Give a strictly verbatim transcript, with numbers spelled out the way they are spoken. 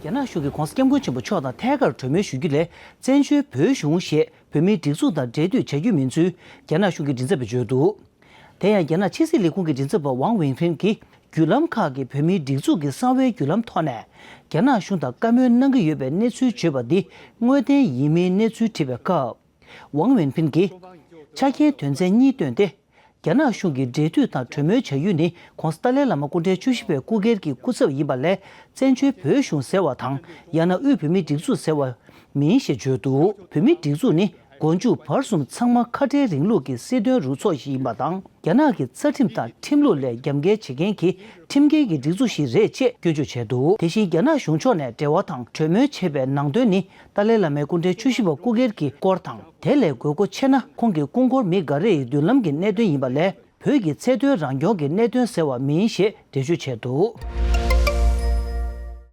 རྒྱ་ནག་གཞུང་གིས་༧གོང་ས་༧སྐྱབས་མགོན་ཆེན་པོ་མཆོག་དང་ཐད་ཀར་གྲོས་མོལ་ཞུ་རྒྱུ་ལས་བཙན་བྱོལ་བོད་གཞུང་ཞེས་བོད་མིའི་སྒྲིག་འཛུགས་དང་འབྲེལ་མཐུད་བྱ་རྒྱུ་མིན་ཚུལ་རྒྱ་ནག་གཞུང་གི་མགྲིན་ཚབ་པས་བརྗོད་འདུག། དེ་ཡང་རྒྱ་ནག་ཕྱི་སྲིད་ལས་ཁུངས་ཀྱི་མགྲིན་ཚབ་པ་ཝང་ཝིན་ཕིན་གྱིས་བརྒྱུད་ལམ་ཁག་གིས་བོད་མིའི་སྒྲིག་འཛུགས་ཀྱི་གསང་བའི་བརྒྱུད་ལམ་ཐོག་ནས་རྒྱ་ནག་གཞུང་དང་བཀའ་མོལ་གནང་གི་ཡོད་པའི་གནས་ཚུལ་བརྗོད་པ་འདི་དངོས་བདེན་ཡིན་མིན་གནས་ཚུལ་དྲིས་པའི་སྐབས། ཝང་ཝིན་ཕིན་གྱིས་ཆ་རྐྱེན་དོན་ཚན་གཉིས་བཏོན་ཏེ། རྒྱ་ནག་གཞུང་གིས་འབྲེལ་མཐུད་དང་གྲོས་མོལ་བྱ་ཡུལ་ནི་༧གོང་ས་ཏཱ་ལའི་བླ་མ་སྐུ་ཕྲེང་བཅུ་བཞི་པའི་སྐུ་སྒེར་གྱི་སྐུ་ཚབ་ཡིན་པ་ལས་བཙན་བྱོལ་བོད་གཞུང་ཟེར་བ་དང་ཡང་ན་དབུས་བོད་མིའི་སྒྲིག་འཛུགས་ཟེར་བ་མིན་ཞེས་བརྗོད་འདུག། བོད་མིའི་སྒྲིག་འཛུགས་ནི་མགོ་མཇུག་བར་གསུམ་ཚང་མ་ཁ་བྲལ་རིང་ལུགས་ཀྱི་སྲིད་དོན་རུ་ཚོགས་ཤིག་ཡིན་པ་དང་། རྒྱ་ནག་གི་རྩ་ཁྲིམས་དང་ཁྲིམས་ལུགས་ལས་རྒྱབ་འགལ་བྱེད་མཁན་གྱི་ཁྲིམས་འགལ་གྱི་སྒྲིག་འཛུགས་ཤིག་རེད་ཅེས་སྐྱོན་བརྗོད་བྱས་འདུག། དེ་བཞིན་རྒྱ་ནག་གཞུང་ཕྱོགས་ནས་འབྲེལ་བ་དང་གྲོས་མོལ་བྱས་པའི་ནང་དོན་ནི་ཏཱ་ལའི་བླ་མའི་སྐུ་ཕྲེང་བཅུ་བཞི་པ་སྐུ་སྒེར་གྱི་སྐོར་དང་། དེ་ལས་དགོས་མཁོ་ཆེ་ན་ཁོང་གི་སྐུ་འཁོར་མི་འགའ་རེ་ཡི་མདུན་ལམ་གྱི་གནད་དོན་ཡིན་པ་ལས་བོད་ཀྱི་ཚད་མཐོའི་རང་སྐྱོང་གི་གནད་དོན་ཟེར་བ་མིན་ཞེས་འགྲེལ་བརྗོད་བྱས་འདུག།